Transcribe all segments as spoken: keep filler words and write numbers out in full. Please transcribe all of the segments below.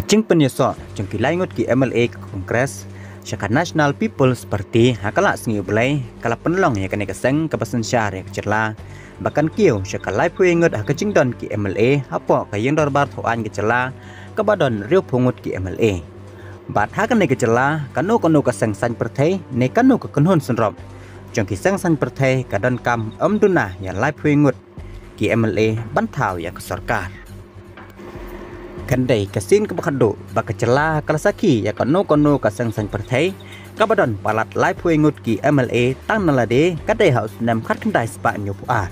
Jingpynïasoh jong ki lai ngut ki M L A ka Congress sha ka National People's Party ha ka la sngi U Blei ka la pynlong ïa kane ka seng kaba synshar ïa ka jylla ba kan kiew sha ka laiphew ngut ha ka jingdon ki M L A hapoh ka ïing dorbar thaw aiñ ka jylla kaba don hynriewphew ngut ki M L A. Bad ha kane ka jylla kano kano ka seng saiñ pyrthei ne kano ka kynhun synrop jong ki seng saiñ pyrthei ka donkam ym duna ïa laiphew ngut ki M L A ban thaw ïa ka sorkar. Kan dei ka sien kaba khadduh ba ka jylla ka la sakhi ïa kano kano ka seng saiñ pyrthei kaba don palat laiphew ngut ki M L A tang na lade ka dei ha u snem khatkhyndai spah hynñiewphew ar.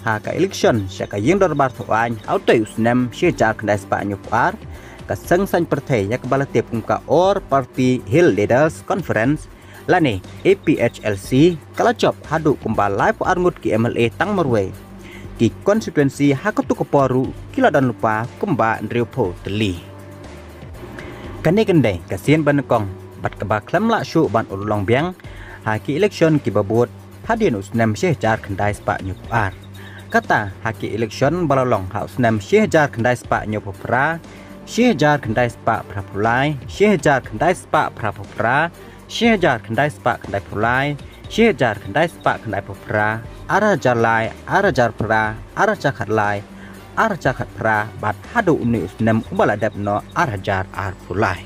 Ha ka election sha ka ïing dorbar thaw aiñ ha utei u snem shi hajar khyndai spah hynñiewphew ar, ka seng saiñ pyrthei ïa kaba la tip kum ka All Party Hill Leaders Conference lane A P H L C ka la jop haduh kumba laiphew ar ngut ki M L A tang marwei. Ki constituency ha katu ka por ruh ki la don lypa kumba hynriewphew tylli. Kane kan dei ka sien ba nyngkong bad kaba khlem lah shuh ban urlong biang ha ki election kiba bud hadien u snem shi hajar khyndai spah hynñiewphew ar. Kata ha ki election ba la long ha u snem shi hajar khyndai spah hynñiewphew phra, shi hajar khyndai spah phraphew lai, shi hajar khyndai spah phraphew phra, shi hajar khyndai spah khyndaiphew lai, shi hajar khyndai spah khyndaiphew phra, ar hajar lai, ar hajar phra, ar hajar khatlai, ar hajar khatphra bad haduh une u snem uba la dep noh ar hajar arphew lai.